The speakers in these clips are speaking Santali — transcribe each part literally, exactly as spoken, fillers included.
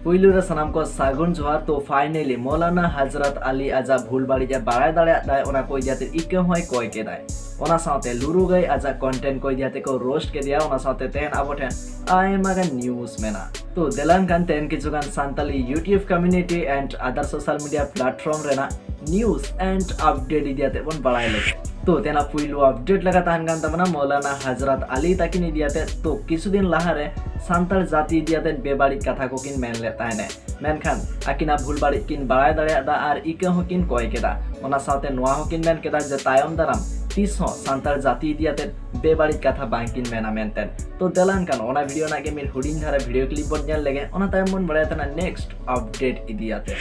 ᱯᱩᱭᱞᱩ ᱨᱮ ᱥᱟᱱᱟᱢ ᱠᱚ ᱥᱟᱹᱜᱩᱱ ᱡᱚᱦᱟᱨ᱾ ᱛᱚ finally ᱢᱚᱞᱟᱱᱟ ᱦᱟᱡᱨᱟᱛ ᱟᱞᱤ ᱟᱡᱟᱜ ᱵᱷᱩᱞ ᱵᱟᱹᱲᱤᱡ ᱮ ᱵᱟᱲᱟᱭ ᱫᱟᱲᱮᱭᱟᱜ ᱛᱟᱭ, ᱚᱱᱟ ᱠᱚ ᱤᱫᱤ ᱠᱟᱛᱮ ᱤᱠᱟᱹ ᱦᱚᱸᱭ ᱠᱚᱭ ᱠᱮᱫᱟᱭ᱾ ᱚᱱᱟ ᱥᱟᱶᱛᱮ ᱞᱩᱨᱩ ᱜᱟᱹᱭ ᱟᱡᱟᱜ content ᱠᱚ ᱤᱫᱤ ᱠᱟᱛᱮ ᱠᱚ roast ᱠᱮᱫᱮᱭᱟ᱾ ᱚᱱᱟ ᱥᱟᱶᱛᱮ ᱛᱮᱦᱮᱧ ᱟᱵᱚ ᱴᱷᱮᱱ ᱟᱭᱢᱟ ᱜᱟᱱ news ᱢᱮᱱᱟᱜᱼᱟ᱾ ᱛᱚ ᱫᱮᱞᱟᱱ ᱠᱷᱟᱱ ᱛᱮᱦᱮᱧ ᱠᱤᱪᱷᱩ ᱜᱟᱱ Santali YouTube community and other social media platform ᱨᱮᱱᱟᱜ news and update ᱤᱫᱤ ᱠᱟᱛᱮ ᱵᱚᱱ ᱵᱟᱲᱟᱭ ᱞᱮᱜᱮ᱾ ᱛᱚ ᱛᱮᱱᱟᱜ ᱯᱩᱭᱞᱩ update ᱞᱮᱠᱟ ᱛᱟᱦᱮᱱ ᱠᱟᱱ ᱛᱟᱵᱚᱱᱟ ᱢᱚᱞᱟᱱᱟ ᱦᱟᱡᱨᱟᱛ ᱟᱞᱤ ᱛᱟᱹᱠᱤᱱ ᱤᱫᱤ ᱠᱟᱛᱮ᱾ ᱛᱚ ᱠᱤᱪᱷᱩ ᱫᱤᱱ ᱞᱟᱦᱟᱨᱮ ᱥᱟᱱᱛᱟᱲ ᱡᱟᱹᱛᱤ ᱤᱫᱤ ᱠᱟᱛᱮ ᱵᱮᱵᱟᱹᱲᱤᱡ ᱠᱟᱛᱷᱟ ᱠᱚᱠᱤᱱ ᱢᱮᱱ ᱞᱮᱫ ᱛᱟᱦᱮᱱᱮ, ᱢᱮᱱᱠᱷᱟᱱ ᱟᱹᱠᱤᱱᱟᱜ ᱵᱷᱩᱞ ᱵᱟᱹᱲᱤᱡ ᱠᱤᱱ ᱵᱟᱲᱟᱭ ᱫᱟᱲᱮᱭᱟᱫᱟ ᱟᱨ ᱤᱠᱟᱹ ᱦᱚᱸᱠᱤᱱ ᱠᱚᱭ ᱠᱮᱫᱟ᱾ ᱚᱱᱟ ᱥᱟᱶᱛᱮ ᱱᱚᱣᱟ ᱦᱚᱸᱠᱤᱱ ᱢᱮᱱ ᱠᱮᱫᱟ ᱡᱮ ᱛᱟᱭᱚᱢ ᱫᱟᱨᱟᱢ ᱛᱤᱥ ᱦᱚᱸ ᱥᱟᱱᱛᱟᱲ ᱡᱟᱹᱛᱤ ᱤᱫᱤ ᱠᱟᱛᱮ ᱵᱮᱵᱟᱹᱲᱤᱡ ᱠᱟᱛᱷᱟ ᱵᱟᱝᱠᱤᱱ ᱢᱮᱱᱟ ᱢᱮᱱᱛᱮ᱾ ᱛᱚ ᱫᱮᱞᱟᱱ ᱠᱷᱟᱱ ᱚᱱᱟ video ᱨᱮᱱᱟᱜ ᱜᱮ ᱢᱤᱫ ᱦᱩᱰᱤᱧ ᱫᱷᱟᱨᱟ video clip ᱵᱚᱱ ᱧᱮᱞ ᱞᱮᱜᱮ, ᱚᱱᱟ ᱛᱟᱭᱚᱢ ᱵᱚᱱ ᱵᱟᱲᱟᱭ ᱛᱟᱦᱮᱱᱟ next update ᱤᱫᱤ ᱠᱟᱛᱮ᱾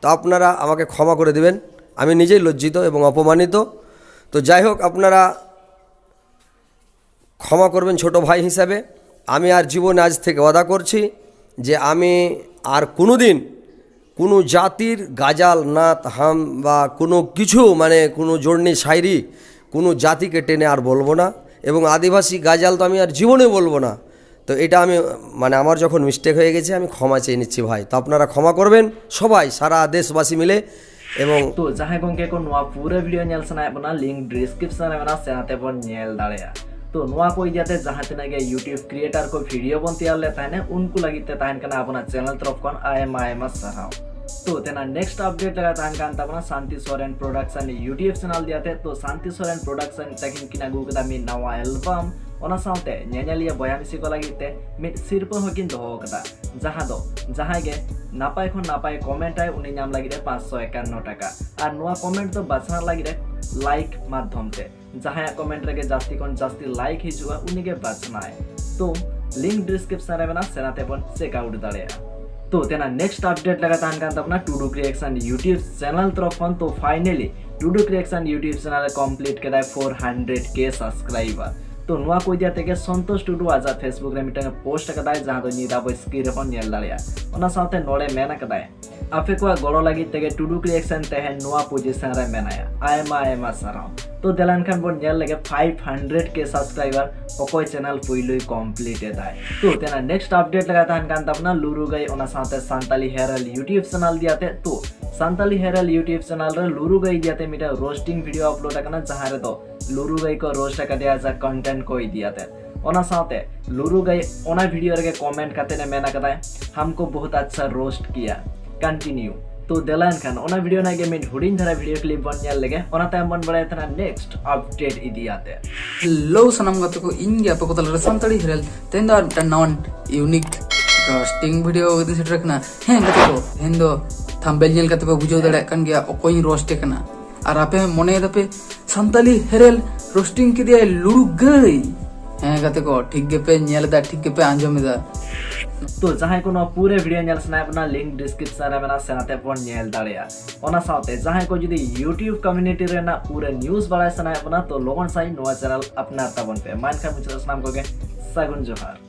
তো আপনারা আমাকে ক্ষমা করে দিবেন, আমি নিজেই লজ্জিত এবং অপমানিত। তো যাই হোক, আপনারা ক্ষমা করবেন ছোট ভাই হিসাবে। আমি আর জীবনে আজ থেকে ওয়াদা করছি যে আমি আর কোনোদিন কোনো জাতির গাজাল, নাত, হাম বা কোনো কিছু, মানে কোনো জর্নি শায়রি কোনো জাতিকে টেনে আর বলবো না। এবং আদিবাসী গাজাল তো আমি আর জীবনে বলবো না। তো এটা আমি, মানে আমার যখন মিস্টেক হয়ে গেছে, আমি ক্ষমা চেয়ে নিচ্ছি ভাই। তো আপনারা ক্ষমা করবেন সবাই, সারা দেশবাসী মিলে। এবং ᱛᱚ ᱡᱟᱦᱟᱸᱭ ᱜᱚᱝᱠᱮ ᱠᱚ ᱱᱚᱣᱟ ᱯᱩᱨᱟᱹ video ᱧᱮᱞ ᱥᱟᱱᱟᱭᱮᱫ ᱵᱚᱱᱟ, link description ᱨᱮ ᱢᱮᱱᱟᱜᱼᱟ, ᱥᱮᱱ ᱟᱛᱮ ᱵᱚᱱ ᱧᱮᱞ ᱫᱟᱲᱮᱭᱟᱜᱼᱟ᱾ ᱛᱚ ᱱᱚᱣᱟ ᱠᱚ ᱤᱫᱤ ᱠᱟᱛᱮ ᱡᱟᱦᱟᱸ ᱛᱤᱱᱟᱹᱜ ᱜᱮ YouTube creator ᱠᱚ video ᱵᱚᱱ ᱛᱮᱭᱟᱨ ᱞᱮᱫ ᱛᱟᱦᱮᱱᱟ, ᱩᱱᱠᱩ ᱞᱟᱹᱜᱤᱫ ᱛᱮ ᱛᱟᱦᱮᱱ ᱠᱟᱱᱟ ᱟᱵᱚᱱᱟᱜ channel ᱛᱚᱨᱚᱯ ᱠᱷᱚᱱ ᱟᱭᱢᱟ ᱟᱭᱢᱟ ᱥᱟᱨᱦᱟᱣ᱾ ᱛᱚ ᱛᱮᱱᱟᱜ next update ᱞᱮᱠᱟ ᱛᱟᱦᱮᱱ ᱠᱟᱱ ᱛᱟᱵᱚᱱᱟ ᱥᱟᱱᱛᱤ ᱥᱚᱨᱮᱱ production YouTube channel ᱤᱫᱤ ᱠᱟᱛᱮ᱾ ᱛᱚ ᱥᱟᱱᱛᱤ ᱥᱚᱨᱮᱱ production ᱛᱟᱹᱠᱤᱱ ᱠᱤᱱ ᱟᱹᱜᱩ ᱠᱟᱫᱟ ᱢᱤᱫ ᱱᱟᱣᱟ album, ᱚᱱᱟ ᱥᱟᱶᱛᱮ ᱧᱮᱧᱮᱞᱤᱭᱟᱹ ᱵᱚᱭᱦᱟ ᱢᱤᱥᱤ ᱠᱚ ᱞᱟᱹᱜᱤᱫ ᱛᱮ ᱢᱤᱫ ᱥᱤᱨᱯᱟᱹ ᱦᱚᱸᱠᱤᱱ ᱫᱚᱦᱚ ᱟᱠᱟᱫᱟ, ᱡᱟᱦᱟᱸ ᱫᱚ ᱡᱟᱦᱟᱸᱭ ᱜᱮ ᱱᱟᱯᱟᱭ ᱠᱷᱚᱱ ᱱᱟᱯᱟᱭ comment ᱟᱭ, ᱩᱱᱤ ᱧᱟᱢ ᱞᱟᱹᱜᱤᱫ ᱮ ᱯᱟᱸᱪᱥᱚ ᱮᱠᱟᱱᱱᱚ ᱴᱟᱠᱟ᱾ ᱟᱨ ᱱᱚᱣᱟ comment ᱫᱚ ᱵᱟᱪᱷᱱᱟᱣ ᱞᱟᱹᱜᱤᱫ ᱮ like ᱢᱟᱫᱽᱫᱷᱚᱢ ᱛᱮ, ᱡᱟᱦᱟᱸᱭᱟᱜ comment ᱨᱮᱜᱮ ᱡᱟᱹᱥᱛᱤ ᱠᱷᱚᱱ ᱡᱟᱹᱥᱛᱤ like ᱦᱤᱡᱩᱜᱼᱟ, ᱩᱱᱤᱜᱮ ᱵᱟᱪᱷᱱᱟᱣᱟᱭ᱾ ᱛᱚ link description ᱨᱮ ᱢᱮᱱᱟᱜᱼᱟ, ᱥᱮᱱ ᱟᱛᱮ ᱵᱚᱱ check out ᱫᱟᱲᱮᱭᱟᱜᱼᱟ᱾ ᱛᱚ ᱛᱮᱱᱟᱜ next update ᱞᱮᱠᱟ ᱛᱟᱦᱮᱱ ᱠᱟᱱ ᱛᱟᱵᱚᱱᱟ ᱴᱩᱰᱩ ᱠᱨᱤᱭᱮᱥᱚᱱ YouTube channel ᱛᱚᱨᱚᱯ ᱠᱷᱚᱱ᱾ ᱛᱚ finally ᱴᱩᱰᱩ ᱠᱨᱤᱭᱮᱥᱚᱱ YouTube channel ᱮ complete ᱠᱮᱫᱟᱭ four hundred K subscriber᱾ ᱛᱚ ᱱᱚᱣᱟ ᱠᱚ ᱤᱫᱤ ᱠᱟᱛᱮ ᱜᱮ ᱥᱚᱱᱛᱳᱥ ᱴᱩᱰᱩ ᱟᱡᱟᱜ Facebook ᱨᱮ ᱢᱤᱫᱴᱟᱝ ᱮ post ᱟᱠᱟᱫᱟᱭ, ᱡᱟᱦᱟᱸ ᱫᱚ ᱧᱤᱫᱟᱹ ᱟᱵᱚ screen ᱨᱮᱵᱚᱱ ᱧᱮᱞ ᱫᱟᱲᱮᱭᱟᱜᱼᱟ᱾ ᱚᱱᱟ ᱥᱟᱶᱛᱮ ᱱᱚᱰᱮ ᱢᱮᱱ ᱟᱠᱟᱫᱟᱭ, ᱟᱯᱮ ᱠᱚᱣᱟᱜ ᱜᱚᱲᱚ ᱞᱟᱹᱜᱤᱫ ᱛᱮᱜᱮ ᱴᱩᱰᱩ ᱠᱨᱤᱭᱮᱥᱚᱱ ᱛᱮᱦᱮᱧ ᱱᱚᱣᱟ position ᱨᱮ ᱢᱮᱱᱟᱭᱟ᱾ ᱟᱭᱢᱟ ᱟᱭᱢᱟ ᱥᱟᱨᱦᱟᱣ᱾ ᱛᱚ ᱫᱮᱞᱟ ᱮᱱᱠᱷᱟᱱ ᱵᱚᱱ ᱧᱮᱞ ᱞᱮᱜᱮ five hundred K subscriber ᱚᱠᱚᱭ channel ᱯᱩᱭᱞᱩᱭ complete ᱮᱫᱟᱭ᱾ ᱛᱚ ᱛᱮᱱᱟᱜ next update ᱞᱮᱠᱟ ᱛᱟᱦᱮᱱ ᱠᱟᱱ ᱛᱟᱵᱚᱱᱟ ᱞᱩᱨᱩ ᱜᱟᱹᱭ, ᱚᱱᱟ ᱥᱟᱶᱛᱮ ᱥᱟᱱᱛᱟᱞᱤ ᱦᱮᱨᱟᱞ YouTube channel ᱤᱫᱤᱭᱟᱛᱮ᱾ ᱛᱚ ᱥᱟᱱᱛᱟᱞᱤ ᱦᱮᱨᱟᱞ YouTube channel ᱨᱮ ᱞᱩᱨᱩ ᱜᱟᱹᱭ ᱤᱫᱤᱭᱟᱛᱮ ᱢᱤᱫᱴᱟᱝ roasting video upload ᱟᱠᱟᱱᱟ, ᱡᱟᱦᱟᱸ ᱨᱮᱫᱚ ᱞᱩᱨᱩ ᱜᱟᱹᱭ ᱠᱚ roast ᱟᱠᱟᱫᱮᱭᱟ ᱡᱟ content ᱠᱚ ᱤᱫᱤᱭᱟᱛᱮ᱾ ᱚᱱᱟ ᱥᱟᱶᱛᱮ ᱞᱩᱨᱩ ᱜᱟᱹᱭ ᱚᱱᱟ video ᱨᱮᱜᱮ comment ᱠᱟᱛᱮ ᱮ ᱢᱮᱱ ᱟᱠᱟᱫᱟᱭ, "हमको बहुत अच्छा roast किया, continue।" ᱛᱚ ᱫᱮᱞᱟ ᱮᱱᱠᱷᱟᱱ ᱚᱱᱟ video ᱨᱮᱱᱟᱜ ᱜᱮ ᱢᱤᱫ ᱦᱩᱰᱤᱧ ᱫᱷᱟᱨᱟ video clip ᱵᱚᱱ ᱧᱮᱞ ᱞᱮᱜᱮ, ᱚᱱᱟ ᱛᱟᱭᱚᱢ ᱵᱚᱱ ᱵᱟᱲᱟᱭ ᱛᱟᱦᱮᱱᱟ next update ᱤᱫᱤᱭᱟᱛᱮ᱾ ᱦᱮᱞᱳ ᱥᱟᱱᱟᱢ ᱜᱟᱛᱮ ᱠᱚ, ᱤᱧ ᱜᱮ ᱟᱯᱮ ᱠᱚ ᱛᱟᱞᱟᱨᱮ ᱥᱟᱱᱛᱟᱲᱤ ᱦᱮᱨᱮᱞ᱾ ᱛᱮᱦᱮᱧ ᱫᱚ ᱟᱨ ᱢᱤᱫᱴᱟᱝ ᱱᱟᱣᱟᱱ unique roasting video ᱠᱟᱛᱮᱧ ᱥᱮᱴᱮᱨ ᱟᱠᱟᱱᱟ᱾ ᱦᱮᱸ ᱜᱟᱛᱮ ᱠᱚ, ᱛᱮᱦᱮᱧ ᱫᱚ thumbnail ᱧᱮᱞ ᱠᱟᱛᱮ ᱯᱮ ᱵᱩᱡᱷᱟᱹᱣ ᱫᱟᱲᱮᱭᱟᱜ ᱠᱟᱱ ᱜᱮᱭᱟ ᱚᱠᱚᱭᱤᱧ roast ᱮ ᱠᱟᱱᱟ᱾ ᱟᱨ ᱟᱯᱮ ᱢᱚᱱᱮᱭ ᱫᱟᱯᱮ ᱥᱟᱱᱛᱟᱞᱤ ᱦᱮᱨᱮᱞ roasting ᱠᱮᱫᱮᱭᱟᱭ ᱞᱩᱨᱩ ᱜᱟᱹᱭ᱾ ᱦᱮᱸ ᱜᱟᱛᱮ ᱠᱚ, ᱴᱷᱤᱠ ᱜᱮᱯᱮ ᱧᱮᱞ ᱮᱫᱟ, ᱴᱷᱤᱠ ᱜᱮᱯᱮ ᱟᱸᱡᱚᱢ ᱮᱫᱟ᱾ ᱛᱚ ᱡᱟᱦᱟᱸᱭ ᱠᱚ ᱱᱚᱣᱟ ᱯᱩᱨᱟᱹ video ᱧᱮᱞ ᱥᱟᱱᱟᱭᱮᱫ ᱵᱚᱱᱟ, link description ᱨᱮ ᱢᱮᱱᱟᱜᱼᱟ, ᱥᱮᱱ ᱟᱛᱮ ᱵᱚᱱ ᱧᱮᱞ ᱫᱟᱲᱮᱭᱟᱜᱼᱟ᱾ ᱚᱱᱟ ᱥᱟᱶᱛᱮ ᱡᱟᱦᱟᱸᱭ ᱠᱚ ᱡᱩᱫᱤ YouTube community ᱨᱮᱱᱟᱜ ᱯᱩᱨᱟᱹ news ᱵᱟᱲᱟᱭ ᱥᱟᱱᱟᱭᱮᱫ ᱵᱚᱱᱟ, ᱛᱚ ᱞᱚᱜᱚᱱ ᱥᱟᱺᱦᱤᱡ ᱱᱚᱣᱟ channel ᱟᱯᱱᱟᱨ ᱛᱟᱵᱚᱱ ᱯᱮ᱾ ᱢᱟ ᱮᱱᱠᱷᱟᱱ ᱢᱩᱪᱟᱹᱫ ᱨᱮ ᱥᱟᱱᱟᱢ ᱠᱚᱜᱮ ᱥᱟᱹᱜᱩᱱ ᱡᱚᱦᱟᱨ᱾